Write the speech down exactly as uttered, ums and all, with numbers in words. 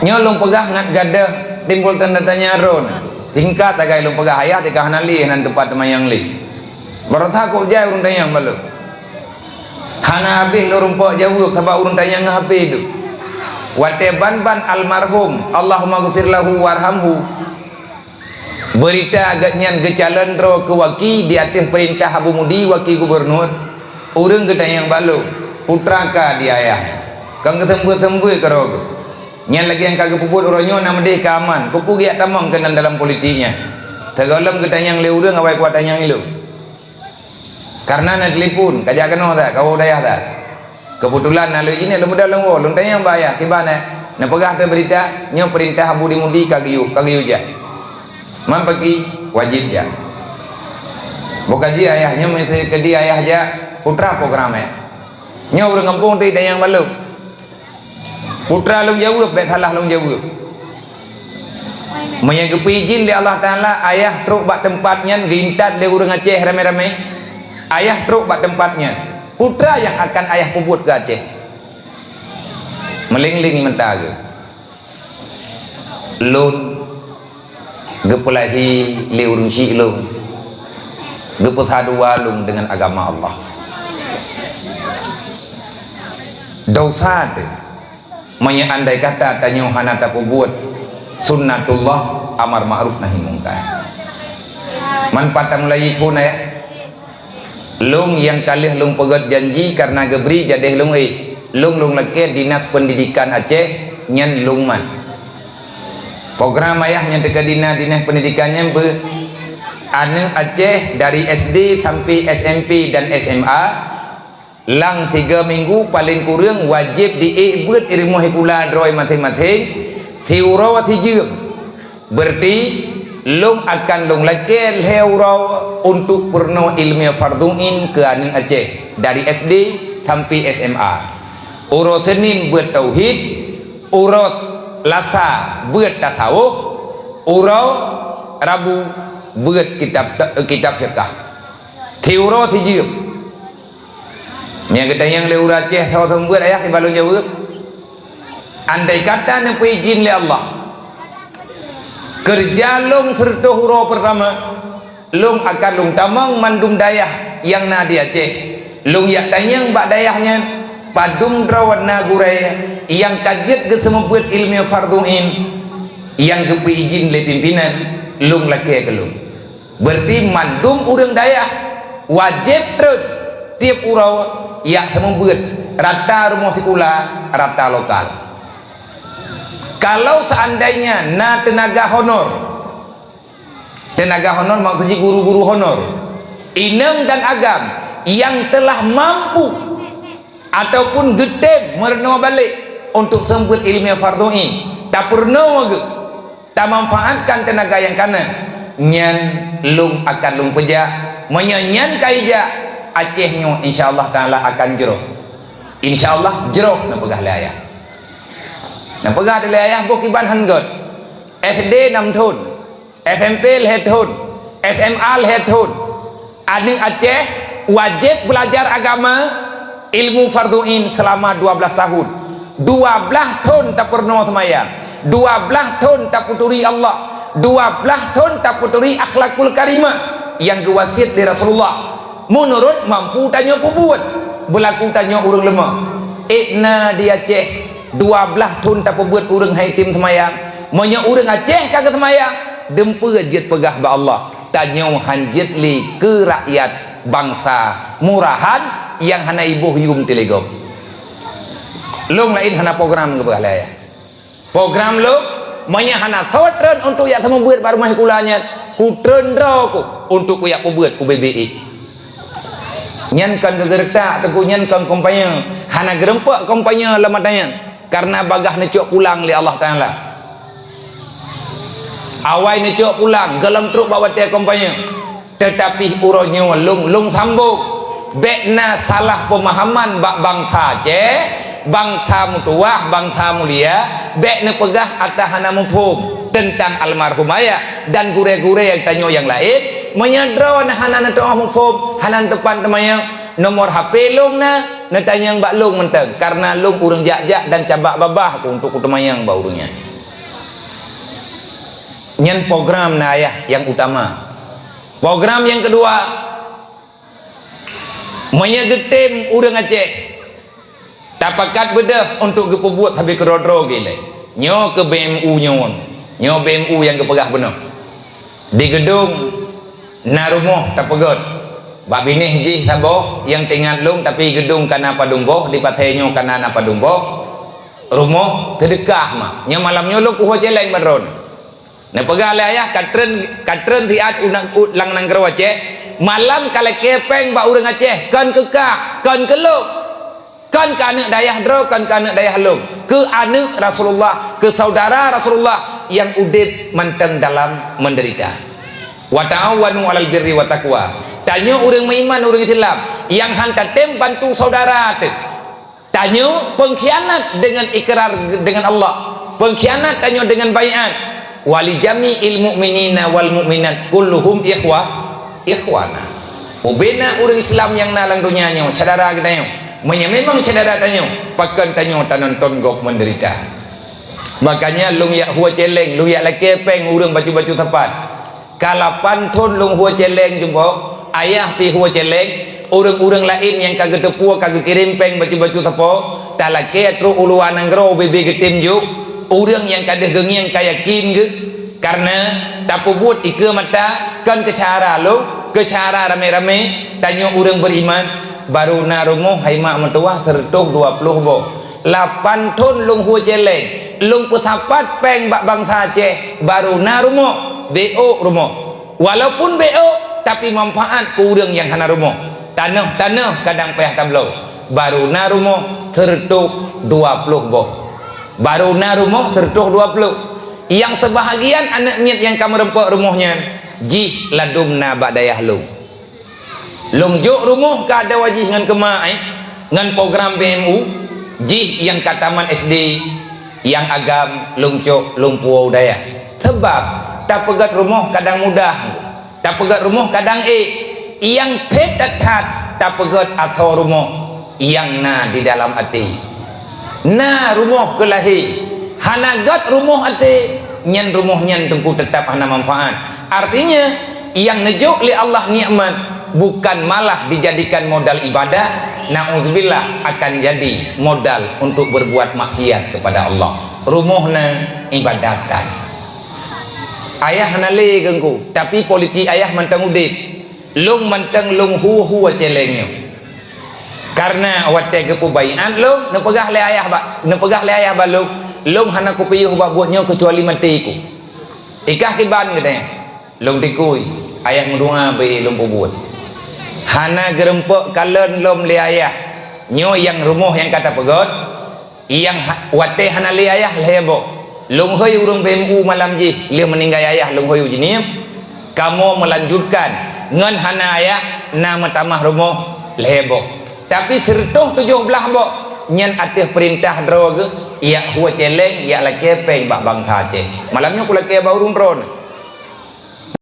Nyoe lôn peugah ngat gadoh timbul tanda tanya droe. Singkat sagai lôn peugah, ayah teuka hana lé, hana teumpat teumanyong lé. Baroesa kok jai ureuëng tanyong bak lôn. Hana habéh lôn rumpok jaweueb sabab ureuëng tanyong ngon H P tu. Watée ban-ban almarhum, Allahumma ghfir lahu warhamhu, beurita geuhnyan geucalon droe keu waki di ateueh peurintah Abu Mudi, waki gubunur, ureuëng geutanyong bak lôn, "Putra ka di ayah?" Kon geuseumeubeuet-seumeubeuet keudroe geuh. Nyan lagée nyang ka geupeubuet uroe nyoe na meudeh keu aman, keupeue geujak tamong keunan dalam politik nyan. Sigohlom geutanyong lé ureuëng awai kuat tanyong ilôn. Kareuna na telepon, ka jak keunoe that, ka woe dayah that. Keubeutulan na lôn jih nyoe, lôn muda lôn woe, lôn tanyong bak ayah, "Kiban, eh?" Neupeugah teuh beurita, "Nyoe peurintah Abu Mudi ka geuyue, ka geuyue jak." "Man paki?" "Wajéb jak." "Boh ka jih ayah, nyoe meuseuti keudi ayah jak, putra program, eh?" Nyoe ureuëng gampông teuh tanyong bak lôn. Putra lôn jaweueb, bék salah lôn jaweueb. Meunyoe geupeuidhin lé Allah Taala, ayah trok bak teumpat nyan geuintat lé ureuëng Aceh ramé-ramé, ayah trok bak teumpat nyan. Peue nyang akan ayah peubuet keu Aceh? Meuléng-léng mata geuh. Lôn geupeulahé lé ureuëng syik lôn, geupeusadua lôn deungon agama Allah. Desya teuh, meunyoe andai kata tanyoe hana tapeubuet sunnatullah, amar ma'ruf nahi mungkar. Man pat tamulai phon, ayah? Lôn nyang ka lheueh lôn peugét janji kareuna geubri jadeh lôn ék. Lôn, lôn lakée Dinas Pendidikan Aceh nyan lôn mat. Program ayah nyang teuka dina Dinas Pendidikan nyan beu aneuëk Aceh dari S D sampai S M P dan S M A, lam tiga minggu paleng kureueng wajéb diék beuet i rumoh sikula droe maséng-maséng, siuroe sijeuem. Berarti, lôn akan lôn lakée lhée uroe untuk peurunoe iéleumé fardhu ain keu aneuëk Aceh dari S D sampai S M A. Uroe Senin beuet tauhid, uroe Selasa beuet tasawuf, uroe Rabu beuet kitab, kitab fiqah. Siuroe sijeuem. Nyang geutanyong lé ureuëng Aceh, soe seumeubeuet ayah, sibalu jaweueb. Andai kata neupeuidhin lé Allah, keureuja lôn sireutôh uroe peurtama, lôn akan lôn tamong mandum dayah nyang na di Aceh. Lôn jak tanyong bak dayah nyan, padum droe na gurée nyang ka jeuet geuseumeubeuet iéleumé fardhu ain nyang geupeuidhin lé pimpinan, lôn lakée keu lôn. Berarti mandum ureuëng dayah wajéb treun tieb uroe jak seumeubeuet rata rumoh sikula, rata lokal. Kalau seandainya na teunaga honor, teunaga honor maksud jih guru-guru honor, inong dan agam nyang telah mampu ataupun geutem meurunoe balek untuk seumeubeuet iéleumé fardhu ain, tapeurunoe geuh, tamanfaatkan teunaga nyang kana, nyan lôn akan lôn peujak. Meunyoe nyan ka ijak, Aceh nyoe insya Allah Taala akan jroh. Insya Allah jroh, neupeugah lé ayah. Neupeugah lé ayah boh kiban han gét. S D nam thon. S M P lhée thon, S M A lhée thon. Aneuëk Aceh wajéb beulajar agama, ilmu fardhu ain seulama dua blaih tahun. Dua blaih thon tapeurunoe seumayang, dua blaih thon tapeuturi Allah, dua blaih thon tapeuturi akhlakul karimah nyang geuwasiet lé Rasulullah. Meunurot mampu tanyoe peubuet, beulaku tanyoe ureuëng leumah. Ék na di Aceh, dua blaih thon tapeubuet ureuëng han item seumayang. Meunyoe ureuëng Aceh ka geuseumayang, dum peue jeuet peugah bak Allah, tanyoe han jeuet lé keu rakyat bansa murahan nyang hana iboh yum teuligom. Lôn laén hana program geupeugah lé ayah. Program lôn, meunyoe hana soe treun untuk jak seumeubeuet bak rumoh sikula nyan, kutreun droe ku untuk kujak peubeuet u B B I. Nyan kon geugeureutak teungku, nyan kon kampanye, hana geurumpok kampanye lam ata nyan, kareuna bagaih neucok pulang lé Allah Taala. Awai neucok pulang, gohlom trok bak watée kampanye. Teutapi uroe nyoe lôn, lôn sambông, bék na salah peumahaman bak bansa Aceh, bansa meutuwah, bansa mulia, bék neupeugah ata hana muphom teuntang almarhum ayah dan gurée-gurée nyang tanyoe nyang laén. Meunyoe droeneuh hana neutu'oh muphom, hana neuteupat teumanyong, Nomor H P lôn na, neutanyong bak lôn mantong, kareuna lôn ureuëng jak-jak dan cabak babah ku untuk kuteumanyong bak ureuëng nyan. Nyan program na ayah nyang utama. Program nyang keudua, meunyoe geutem ureuëng Aceh, tapakat beudôh untuk geupeubuet sabe keudroe-droe geuh ilée. Nyoe keu B M U nyoe, nyoe B M U nyang geupeugah bunoe. Di Geudong na rumoh tapeugét. Bak binéh jih saboh nyang teuingat lôn, tapi Geudong ka na padum boh, di Pathé nyoe ka na, na padum boh. Rumoh teudeukah mak. Nyoe malam nyoe lôn kuhue céléng bak droeneuh. Neupeugah lé ayah, ka treun, ka treun siat u na-, u lam nanggroe Aceh, malam ka lakée péng bak ureuëng Aceh, kon keu kah, kon keu lôn. Kon keu aneuëk dayah droe, kon keu aneuëk dayah lôn. Keu aneuëk Rasulullah, keu saudara Rasulullah nyang udeb mantong dalam meudeurita. "Wa ta'awanu 'alal birri wat taqwa." Tanyoe ureuëng meuiman, ureuëng Islam, nyang han tatem bantu saudara teuh. Tanyoe peungkhianat deungon ikrar deungon Allah, peungkhianat tanyoe deungon baiat. "Wa li jami'il mu'minina wal mu'minat kulluhum ikhwa-, ikhwana." Ubena ureuëng Islam nyang na lam donya nyoe, syedara geutanyoe. Meunyoe memang syedara tanyoe, pakon tanyoe tanonton gob meudeurita? Makanya lôn jak hue céléng, lôn jak lakée péng ureuëng bacut-bacut sapat. Ka lapan thon lôn hue céléng jumbo, ayah pih hue céléng, ureuëng-ureuëng laén nyang ka geuteupeue ka geukirém péng bacut-bacut sapo, talakée trok u luwa nanggroe ubé-bé geutem jok, ureuëng nyang ka deuh geungieng ka yakin geuh, kareuna tapeubuet ikeue mata, kon keu syedara lôn, keu syedara ramé-ramé, tanyoe ureuëng beuiman, barô na rumoh hai mak meutuwah seureutôh dua ploh boh. Lapan thon lôn hue céléng, lôn peusapat péng bak bansa Aceh, barô na rumoh, bék rumoh. Walaupun bék, tapi manfaat keu ureuëng nyang hana rumoh. Tanoh-tanoh kadang payah tabloe, barô na rumoh seureutôh dua ploh boh. Barô na rumoh seureutôh dua ploh. Nyang seubahagian aneuëk miet nyang ka meurumpok rumoh nyan, jih ladôm na bak dayah lôn. Lôn jok rumoh ka ada wajih ngon keumai, ngon program B M U, jih nyang ka tamat S D, nyang agam lôn cok lôn puwoe u dayah. Sabab, tapeugét rumoh kadang mudah, tapeugét rumoh kadang ék, nyang phét that-that tapeugét asoe rumoh nyang na di dalam até. Na rumoh keu lahé, hana gét rumoh até, nyan rumoh nyan teungku teutap hana manfaat. Artinya, nyang neujok lé Allah nikmat bukan malah dijadikan modal ibadah, na'udzubillah, akan jadi modal untuk berbuat maksiat kepada Allah. Rumoh na ibadat that. Ayah hana lé keu teungku, tapi politik ayah mantong udeb. Lôn mantong lôn hue-hue céléng nyoe. Kareuna watée geupeubaiat lôn, neupeugah lé ayah bak, neupeugah lé ayah bak lôn, lôn hana kupiôh bak buet nyoe keucuali maté ku. Ikah kiban geutanyoe. Lôn tikui, ayah meudoá beu lôn peubuet. Hana geurumpok kalon lom lé ayah. Nyoe nyang rumoh nyang ka tapeugét, nyang ha-, watée hana lé ayah lhée boh. Lôn hôi ureuëng B M U malam jih, lheueh meuninggai ayah lôn hôi u Jeunieb. Kamoe meulanjutkan ngon hana ayah na meutamah rumoh lhée boh. Tapi seureutôh tujoh blaih boh nyan ateueh peurintah droe geuh, jak hue céléng, jak lakée péng bak bansa Aceh. Malam nyoe kulakée bak ureuëng droeneuh.